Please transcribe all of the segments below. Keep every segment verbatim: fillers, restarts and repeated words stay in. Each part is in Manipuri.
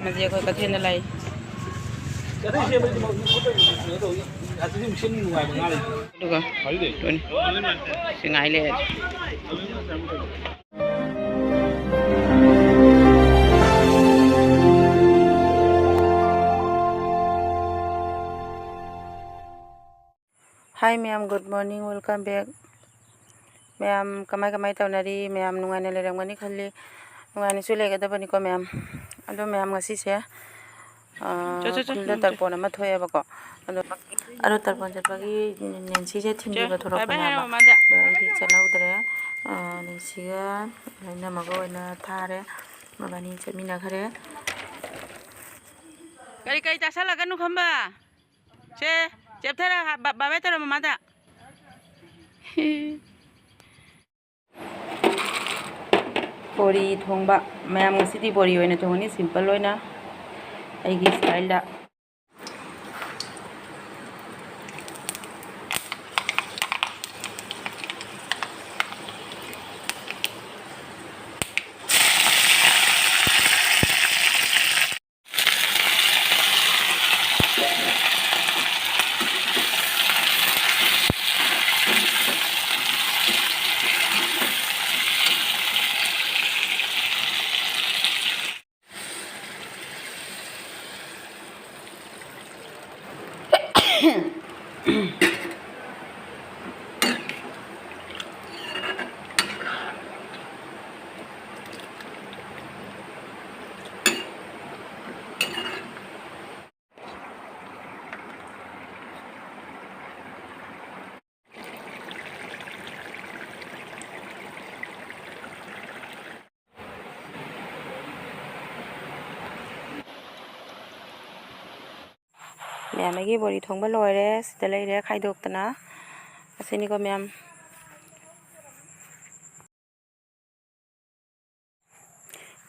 ꯃꯁꯤ ꯑꯩꯈꯣꯏ ꯀꯩꯊꯦꯜꯗ ꯂꯩ꯫ ꯑꯗꯨꯒ ꯇꯨꯅꯤ꯫ ꯁꯤ ꯉꯥꯏ ꯂꯩꯔꯦ꯫ Hi ꯃꯌꯥꯝ, good morning, welcome back. ꯃꯌꯥꯝ ꯀꯃꯥꯏ ꯀꯃꯥꯏ ꯇꯧꯅꯔꯤ? ꯃꯌꯥꯝ ꯅꯨꯡꯉꯥꯏꯅ ꯂꯩꯔꯝꯒꯅꯤ ꯈꯜꯂꯤ꯫ ꯅꯨꯡꯉꯥꯏꯅꯁꯨ ꯂꯩꯒꯗꯕꯅꯤꯀꯣ ꯃꯌꯥꯝ꯫ ꯑꯗꯣ ꯃꯌꯥꯝ, ꯉꯁꯤꯁꯦ, ꯑ, ꯆꯣ, ꯆꯣ, ꯆꯣ, ꯈꯨꯜꯗ ꯆꯣ꯫ ꯇꯔꯄꯣꯟ ꯑꯃ ꯊꯣꯛꯑꯦꯕꯀꯣ꯫ ꯑꯗꯣ, ꯑꯗꯣ ꯇꯔꯄꯣꯟ ꯆꯠꯄꯒꯤ ꯅꯦꯟꯁꯤꯁꯦ ꯊꯤꯟꯕꯤꯕ ꯆꯣ, ꯊꯣꯛꯂꯛꯄꯅꯦꯕ꯫ ꯍꯥꯏꯔꯣ ꯃꯃꯥꯗ꯫ ꯑꯗꯣ ꯑꯩꯗꯤ ꯆꯠꯍꯧꯗ꯭ꯔꯦ꯫ ꯑ, ꯅꯦꯟꯁꯤꯒ ꯏꯅꯝꯃꯒ ꯑꯣꯏꯅ ꯊꯥꯔꯦ꯫ ꯃꯕꯥꯅꯤ ꯆꯠꯃꯤꯟꯅꯈ꯭ꯔꯦ꯫ ꯀꯔꯤ ꯀꯔꯤ ꯆꯥꯁꯜꯂꯛꯀꯅꯨ ꯈꯝꯕ? ꯁꯦ, ꯆꯦꯞꯊꯔ ꯍꯥ-, ꯕꯥ-, ꯕꯥꯕꯥꯏ ꯇꯧꯔꯣ ꯃꯃꯥꯗ꯫ ꯕꯣꯔꯤ ꯊꯣꯡꯕ꯫ ꯃꯌꯥꯝ ꯉꯁꯤꯗꯤ ꯕꯣꯔꯤ ꯑꯣꯏꯅ ꯊꯣꯡꯉꯅꯤ, simple ꯑꯣꯏꯅ, ꯑꯩꯒꯤ styleꯗ꯫ ꯃꯌꯥꯝ, ꯑꯩꯒꯤ ꯕꯣꯔꯤ ꯊꯣꯡꯕ ꯂꯣꯏꯔꯦ꯫ ꯁꯤꯗ ꯂꯩꯔꯦ ꯈꯥꯏꯗꯣꯛꯇꯅ꯫ ꯑꯁꯤꯅꯤꯀꯣ ꯃꯌꯥꯝ꯫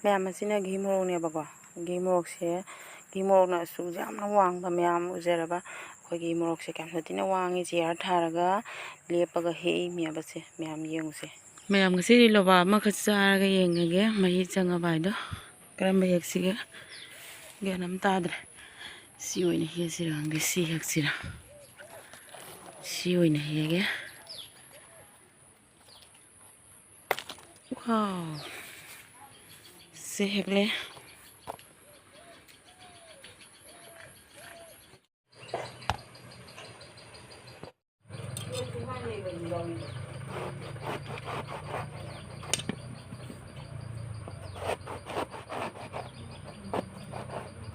ꯃꯌꯥꯝ, ꯑꯁꯤꯅ ꯘꯤ ꯃꯣꯔꯣꯛꯅꯦꯕꯀꯣ꯫ ꯘꯤ ꯃꯣꯔꯣꯛꯁꯦ, ꯘꯤ ꯃꯣꯔꯣꯛꯅ ꯑꯁꯨꯛ ꯌꯥꯝꯅ ꯋꯥꯡꯕ ꯃꯌꯥꯝ ꯎꯖꯔꯕ꯫ ꯑꯩꯈꯣꯏꯒꯤ ꯃꯣꯔꯣꯛꯁꯦ ꯀꯌꯥꯝ ꯊꯤꯅ ꯋꯥꯡꯉꯤ, chair ꯊꯥꯔꯒ ꯂꯦꯞꯄꯒ ꯍꯦꯛꯏ ꯃꯌꯥꯝ ꯑꯁꯦ꯫ ꯃꯌꯥꯝ ꯌꯦꯡꯉꯨꯁꯦ꯫ ꯃꯌꯥꯝ, ꯉꯁꯤꯗꯤ ꯂꯣꯕꯥꯞ ꯑꯃꯈꯛ ꯆꯥꯔꯒ ꯌꯦꯡꯉꯒꯦ ꯃꯍꯤ ꯆꯪꯉꯕ ꯍꯥꯏꯗꯣ꯫ ꯀꯔꯝꯕ ꯍꯦꯛꯁꯤꯒꯦ? ꯒ꯭ꯌꯥꯟ ꯑꯃ ꯇꯥꯗ꯭ꯔꯦ꯫ ꯁꯤ ꯑꯣꯏꯅ ꯍꯦꯛꯁꯤꯔ ꯈꯪꯗꯦ, ꯁꯤ ꯍꯦꯛꯁꯤꯔ꯫ ꯁꯤ ꯑꯣꯏꯅ ꯍꯦꯛꯒꯦ꯫ ꯋꯥꯎ꯫ ꯁꯤ ꯍꯦꯛꯂꯦ꯫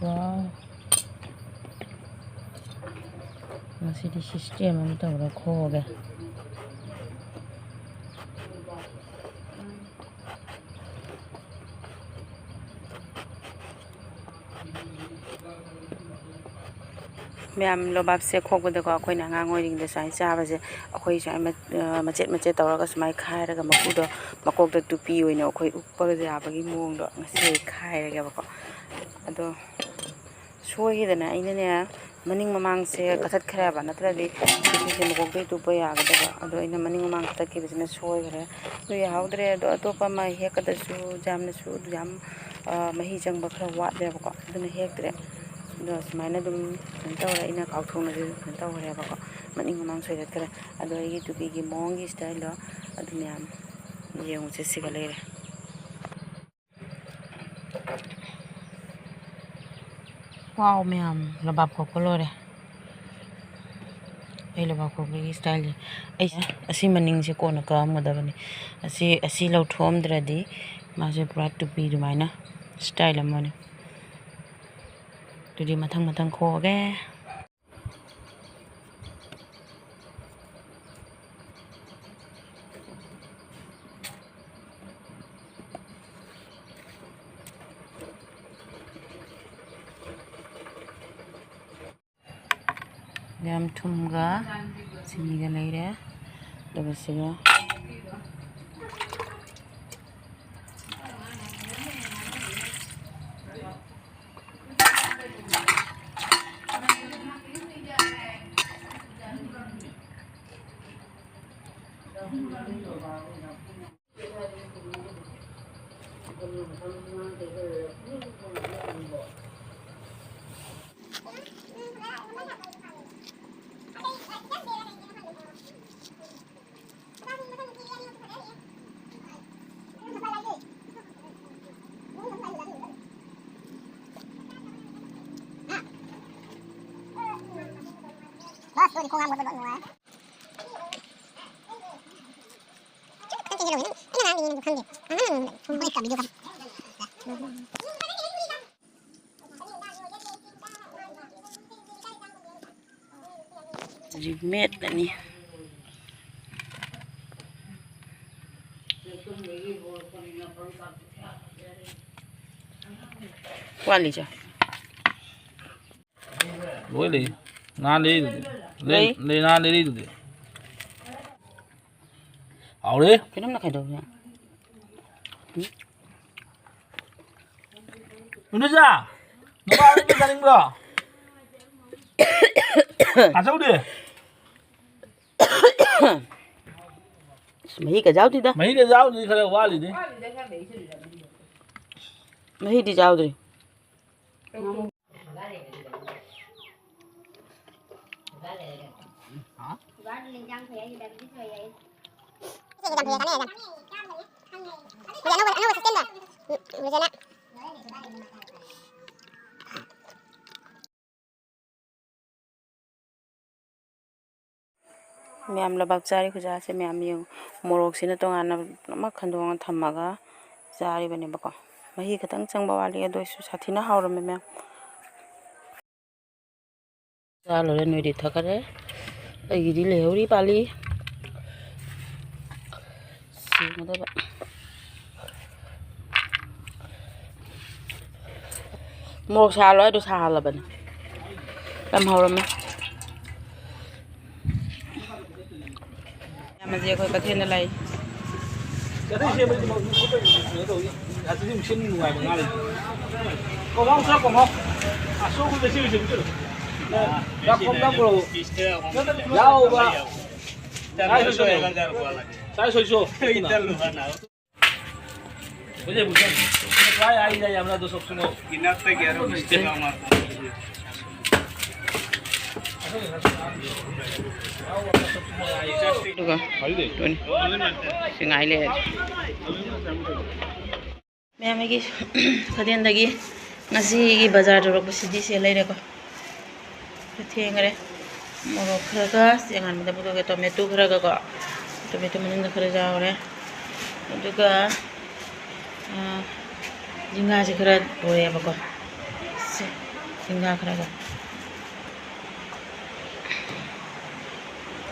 ꯋꯥꯎ꯫ ꯉꯁꯤꯗꯤ system ꯑꯃ ꯇꯧꯔ ꯈꯣꯛꯑꯒꯦ꯫ ꯃꯌꯥꯝ, ꯂꯣꯕꯥꯞꯁꯦ ꯈꯣꯛꯄꯗꯀꯣ, ꯑꯩꯈꯣꯏꯅ ꯑꯉꯥꯡ ꯑꯣꯏꯔꯤꯉꯩꯗ ꯁꯨꯃꯥꯏꯅ ꯆꯥꯕꯁꯦ, ꯑꯩꯈꯣꯏ ꯁꯨꯃꯥꯏꯅ ꯃ-, ꯑ, ꯃꯆꯦꯠ ꯃꯆꯦꯠ ꯇꯧꯔꯒ ꯁꯨꯃꯥꯏꯅ ꯈꯥꯏꯔꯒ ꯃꯀꯨꯗꯣ ꯃꯀꯣꯛꯇ ꯇꯨꯄꯤ ꯑꯣꯏꯅ ꯑꯩꯈꯣꯏ ꯎꯞꯄꯒ ꯌꯥꯕꯒꯤ ꯃꯑꯣꯡꯗꯣ ꯉꯁꯤ ꯑꯩ ꯈꯥꯏꯔꯒꯦꯕꯀꯣ꯫ ꯑꯗꯣ ꯁꯣꯏꯈꯤꯗꯅ ꯑꯩꯅꯅꯦ, ꯃꯅꯤꯡ ꯃꯃꯥꯡꯁꯦ ꯀꯛꯊꯠꯈ꯭ꯔꯦꯕ, ꯅꯠꯇ꯭ꯔꯗꯤ ꯁꯤꯁꯦ ꯃꯀꯣꯛꯇꯩ ꯇꯨꯞꯄ ꯌꯥꯒꯗꯕ꯫ ꯑꯗꯣ ꯑꯩꯅ ꯃꯅꯤꯡ ꯃꯃꯥꯡ ꯀꯛꯊꯠꯈꯤꯕꯁꯤꯅ ꯁꯣꯏꯈ꯭ꯔꯦ꯫ ꯑꯗꯨ ꯌꯥꯍꯧꯗ꯭ꯔꯦ꯫ ꯑꯗꯣ ꯑꯇꯣꯞꯄ ꯑꯃ ꯍꯦꯛꯀꯗꯁꯨ ꯌꯥꯝꯅꯁꯨ ꯌꯥꯝ, ꯑ, ꯃꯍꯤ ꯆꯪꯕ ꯈꯔ ꯋꯥꯠꯂꯦꯕꯀꯣ, ꯑꯗꯨꯅ ꯍꯦꯛꯇ꯭ꯔꯦ꯫ ꯑꯗꯣ ꯁꯨꯃꯥꯏꯅ ꯑꯗꯨꯝ ꯀꯩꯅꯣ ꯇꯧꯔꯦ, ꯑꯩꯅ ꯀꯥꯎꯊꯣꯛꯅꯁꯨ ꯀꯩꯅꯣ ꯇꯧꯈ꯭ꯔꯦꯕꯀꯣ, ꯃꯅꯤꯡ ꯃꯃꯥꯡ ꯁꯣꯏꯗꯠꯈ꯭ꯔꯦ꯫ ꯑꯗꯣ ꯑꯩꯒꯤ ꯇꯨꯄꯤꯒꯤ ꯃꯑꯣꯡꯒꯤ ꯏꯁꯇꯥꯏꯜꯗꯣ ꯑꯗꯨ ꯃꯌꯥꯝ ꯌꯦꯡꯉꯨꯁꯦ, ꯁꯤꯒ ꯂꯩꯔꯦ꯫ ꯋꯥꯎ ꯃꯌꯥꯝ, ꯂꯣꯕꯥꯞ ꯈꯣꯛꯄ ꯂꯣꯏꯔꯦ꯫ ꯑꯩ ꯂꯣꯕꯥꯞ ꯈꯣꯛꯄꯒꯤ ꯏꯁꯇꯥꯏꯜꯁꯦ, ꯑꯩ ꯑꯁꯤ ꯃꯅꯤꯡꯁꯦ ꯀꯣꯟꯅ ꯀꯛꯑꯝꯒꯗꯕꯅꯤ꯫ ꯑꯁꯤ, ꯑꯁꯤ ꯂꯧꯊꯣꯛꯑꯝꯗ꯭ꯔꯗꯤ ꯃꯥꯁꯦ ꯄꯨꯔꯥ ꯇꯨꯄꯤ ꯑꯗꯨꯃꯥꯏꯅ ꯏꯁꯇꯥꯏꯜ ꯑꯃꯅꯤ꯫ ꯑꯗꯨꯗꯤ ꯃꯊꯪ ꯃꯊꯪ ꯈꯣꯛꯑꯒꯦ꯫ ꯌꯥꯝ ꯊꯨꯝꯒ ꯆꯤꯅꯤꯒ ꯂꯩꯔꯦ꯫ ꯑꯗꯨꯒ ꯁꯤꯒ ꯅꯣꯏꯗꯤ ꯈꯣꯡ ꯍꯥꯝꯕꯗꯣ ꯂꯣꯏ ꯅꯨꯡꯉꯥꯏ꯫ ꯈꯤꯇꯪ ꯆꯦꯟꯖꯜꯂꯨꯅꯦ꯫ ꯅꯪ, ꯑꯩꯅ ꯉꯥꯡꯉꯤꯗꯣ ꯈꯪꯗꯦ꯫ ꯑꯉꯥꯡ ꯃꯣꯏ ꯀꯝꯕꯤꯗꯣ ꯀꯝ-, ꯍꯧꯖꯤꯛ ꯃꯦꯠꯂꯅꯤ꯫ ꯋꯥꯠꯂꯤꯁꯦ꯫ ꯂꯣꯏ ꯂꯩ꯫ ꯉꯥ ꯂꯩꯔꯤꯗꯨꯗꯤ꯫ ꯂꯩ꯫ ꯂꯩ, ꯉꯥ ꯂꯩꯔꯤꯗꯨꯗꯤ꯫ ꯍꯥꯎꯔꯦ꯫ ꯀꯩꯅꯣꯝꯅ ꯀꯩꯗꯧꯔꯦ? ꯏꯟꯗꯣꯆꯥ, ꯅꯨꯄꯥ ꯑꯃ ꯆꯥꯅꯤꯡꯕ꯭ꯔꯣ? ꯇꯥꯆꯧꯗꯤ? ꯑꯁ, ꯃꯍꯤ ꯀꯩꯁꯨ ꯌꯥꯎꯗꯦꯗ꯫ ꯃꯍꯤ ꯀꯩꯁꯨ ꯌꯥꯎꯗ꯭ꯔꯤ, ꯈꯔ ꯋꯥꯠꯂꯤꯅꯦ꯫ ꯃꯍꯤꯗꯤ ꯌꯥꯎꯗ꯭ꯔꯤ꯫ ꯃꯌꯥꯝ ꯂꯩꯕꯥꯛ ꯆꯥꯔꯤ ꯈꯨꯖꯥꯁꯦ ꯃꯌꯥꯝ ꯌꯦꯡꯉꯨ꯫ ꯃꯣꯔꯣꯛꯁꯤꯅ ꯇꯣꯉꯥꯟꯅ ꯑꯃ ꯈꯟꯗꯣꯛꯑꯒ ꯊꯝꯃꯒ ꯆꯥꯔꯤꯕꯅꯦꯕꯀꯣ꯫ ꯃꯍꯤ ꯈꯤꯇꯪ ꯆꯪꯕ ꯋꯥꯠꯂꯤ, ꯑꯗꯨ ꯑꯣꯏꯔꯁꯨ ꯁꯥꯊꯤꯅ ꯍꯥꯎꯔꯝꯃꯦ ꯃꯌꯥꯝ꯫ ꯆꯥ ꯂꯣꯏꯔꯦ, ꯅꯣꯏꯗꯤ ꯊꯛꯈꯔꯦ꯫ ꯑꯩꯒꯤꯗꯤ ꯂꯩꯍꯧꯔꯤ ꯄꯥꯜꯂꯤ꯫ ꯁꯦꯡꯒꯗꯕ꯫ ꯃꯣꯔꯣꯛ ꯁꯥꯍꯜꯂꯣ ꯍꯥꯏꯗꯣ ꯁꯥꯍꯜꯂꯕꯅꯤ꯫ ꯌꯥꯝ ꯍꯥꯎꯔꯝꯃꯦ꯫ ꯌꯥꯝꯅꯁꯦ ꯑꯩꯈꯣꯏ ꯀꯩꯊꯦꯜꯗ ꯂꯩ꯫ ꯀꯩꯊꯦꯜ ꯁꯦꯝꯕꯗꯤ ꯀꯩꯅꯣ ꯇꯧꯏ꯫ ꯑꯗꯨꯗꯤ ꯑꯃꯨꯛ ꯁꯦꯝꯕ ꯅꯨꯡꯉꯥꯏꯕ ꯉꯥ ꯂꯩꯇꯦ꯫ ꯀꯣꯡꯍꯧ ꯆꯥ ꯀꯣꯡꯍꯧ꯫ ꯑꯁꯣꯛꯄꯗ ꯁꯤ ꯑꯣꯏꯁꯦ ꯆꯠꯂꯣ꯫ ꯌꯥ ꯀꯣꯡ ꯅꯝꯕ꯭ꯔꯣ? ꯌꯥꯎꯕ꯫ ꯆꯥꯏ ꯁꯣꯏꯁꯣ꯫ ꯆꯥꯏ ꯁꯣꯏꯁꯣ꯫ ꯑꯗꯨꯒ ꯇꯨꯅꯤ꯫ ꯁꯤ ꯉꯥꯏ ꯂꯩꯔꯦ꯫ ꯃꯌꯥꯝ ꯑꯩꯒꯤ ꯀꯩꯊꯦꯜꯗꯒꯤ ꯉꯁꯤꯒꯤ ꯕꯖꯥꯔ ꯇꯧꯔꯛꯄꯁꯤꯗꯤ ꯁꯦ ꯂꯩꯔꯦꯀꯣ꯫ ꯊꯦꯡꯈꯔꯦ꯫ ꯃꯣꯔꯣꯛ ꯈꯔꯒ, ꯆꯦꯡ ꯍꯥꯟꯕꯗ ꯄꯨꯊꯣꯛꯀꯦ, ꯇꯣꯃꯦꯇꯣ ꯈꯔꯒꯀꯣ, ꯇꯣꯃꯦꯇꯣ ꯃꯅꯨꯡꯗ ꯈꯔ ꯌꯥꯎꯔꯦ꯫ ꯑꯗꯨꯒ, ꯑꯥ, ꯖꯤꯡꯒꯥꯁꯦ ꯈꯔ ꯂꯣꯏꯔꯦꯕꯀꯣ꯫ ꯁꯦ, ꯖꯤꯡꯒꯥ ꯈꯔꯒ꯫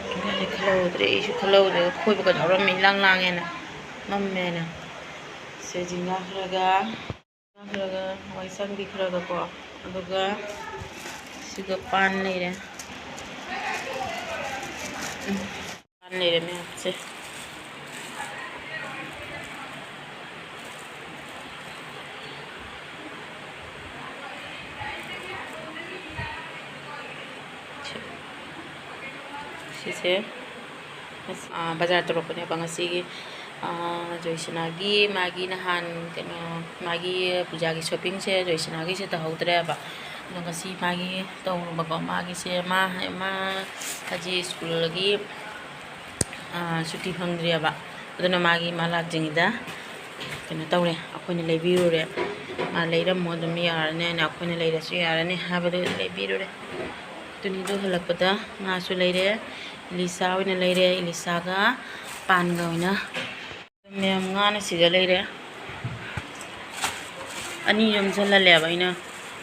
ꯖꯤꯡꯒꯥꯁꯦ ꯈꯜꯍꯧꯗ꯭ꯔꯦ, ꯑꯩꯁꯨ ꯈꯜꯍꯧꯗ꯭ꯔꯦ꯫ ꯈꯣꯏꯕꯒ ꯌꯥꯎꯔꯝꯃꯤ, ꯏꯂꯥꯡ ꯂꯥꯡꯉꯦꯅ, ꯃꯝꯃꯦꯅ꯫ ꯁꯦ, ꯖꯤꯡꯒꯥ ꯈꯔꯒ, ꯈꯔꯒ, ꯍꯋꯥꯏ ꯑꯁꯥꯡꯕꯤ ꯈꯔꯒꯀꯣ, ꯑꯗꯨꯒ ꯁꯤꯒ ꯄꯥꯟ ꯂꯩꯔꯦ꯫ ꯎꯝ, ꯄꯥꯟ ꯂꯩꯔꯦ ꯃꯌꯥꯝꯁꯦ꯫ ꯁꯤꯁꯦ ꯑꯁ, ꯑꯥ, ꯕꯖꯥꯔ ꯇꯧꯔꯛꯄꯅꯦꯕ ꯉꯁꯤꯒꯤ꯫ ꯑꯥ, ꯖꯣꯏꯁꯅꯥꯒꯤ ꯃꯥꯒꯤ ꯅꯍꯥꯟ ꯀꯩꯅꯣ, ꯃꯥꯒꯤ ꯄꯨꯖꯥꯒꯤ ꯁꯣꯞꯄꯤꯡꯁꯦ ꯖꯣꯏꯁꯅꯥꯒꯤꯁꯦ ꯇꯧꯍꯧꯗ꯭ꯔꯦꯕ꯫ ꯑꯗꯣ ꯉꯁꯤ ꯃꯥꯒꯤ ꯇꯧꯔꯨꯕꯀꯣ, ꯃꯥꯒꯤꯁꯦ ꯃꯥ, ꯃꯥ ꯍꯧꯖꯤꯛ ꯁ꯭ꯀꯨꯜꯒꯤ, ꯑꯥ, ꯁꯨꯇꯤ ꯐꯪꯗ꯭ꯔꯤꯑꯕ꯫ ꯑꯗꯨꯅ ꯃꯥꯒꯤ ꯃꯥ ꯂꯥꯛꯇ꯭ꯔꯤꯉꯩꯗ ꯀꯩꯅꯣ ꯇꯧꯔꯦ, ꯑꯩꯈꯣꯏꯅ ꯂꯩꯕꯤꯔꯨꯔꯦ꯫ ꯃꯥ ꯂꯩꯔꯝꯃꯣ ꯑꯗꯨꯝ ꯌꯥꯔꯅꯤ ꯍꯥꯏꯅ, ꯑꯩꯈꯣꯏꯅ ꯂꯩꯔꯁꯨ ꯌꯥꯔꯅꯤ ꯍꯥꯏꯕꯗꯨ ꯂꯩꯕꯤꯔꯨꯔꯦ꯫ ꯇꯨꯅꯤꯗꯣ ꯍꯜꯂꯛꯄꯗ ꯉꯥꯁꯨ ꯂꯩꯔꯦ, ꯏꯂꯤꯁꯥ ꯑꯣꯏꯅ ꯂꯩꯔꯦ, ꯏꯂꯤꯁꯥꯒ ꯄꯥꯟꯒ ꯑꯣꯏꯅ ꯃꯌꯥꯝ ꯉꯥꯅ ꯁꯤꯗ ꯂꯩꯔꯦ꯫ ꯑꯅꯤ ꯌꯣꯝꯁꯤꯜꯍꯜꯂꯦꯕ ꯑꯩꯅ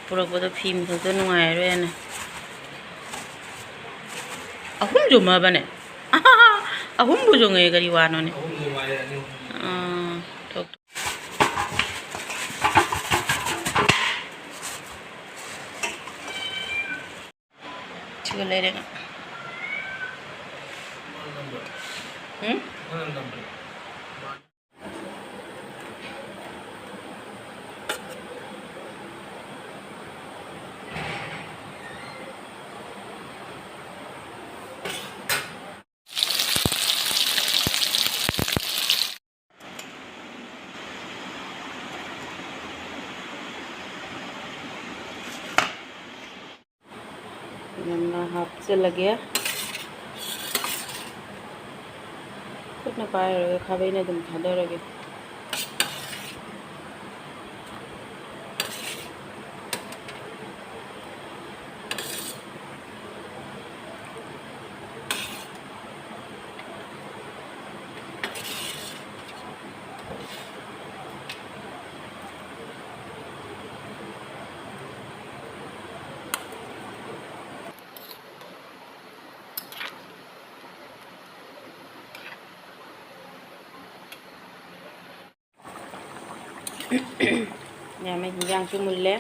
ꯄꯨꯔꯛꯄꯗꯣ, ꯐꯤ ꯃꯊꯛꯇ ꯅꯨꯡꯉꯥꯏꯔꯔꯣꯏꯅ꯫ ꯑꯍꯨꯝ ꯌꯣꯝꯃꯕꯅꯦ? ꯑꯍꯥꯍꯥ! ꯑꯍꯨꯝꯕꯨ ꯌꯣꯡꯉꯛꯑꯦ, ꯀꯔꯤ ꯋꯥꯅꯣꯅꯦ? ꯑꯍꯨꯝ ꯌꯣꯝꯃꯛꯑꯦ, ꯑꯅꯤ ꯑꯍꯨꯝ꯫ ꯑꯥ, ꯊꯣꯛ-, ꯁꯤꯒ ꯂꯩꯔꯦ꯫ ꯎꯝ? ꯌꯥꯝꯅ ꯍꯥꯞꯆꯤꯜꯂꯒꯦ꯫ ꯈꯨꯠꯅ ꯄꯥꯏꯔꯒ ꯈꯥꯕꯩꯅ ꯑꯗꯨꯝ ꯊꯥꯗꯔꯒꯦ꯫ ꯌꯥꯝꯃꯦ, ꯍꯤꯟꯖꯥꯡꯁꯨ ꯃꯨꯜꯂꯦ꯫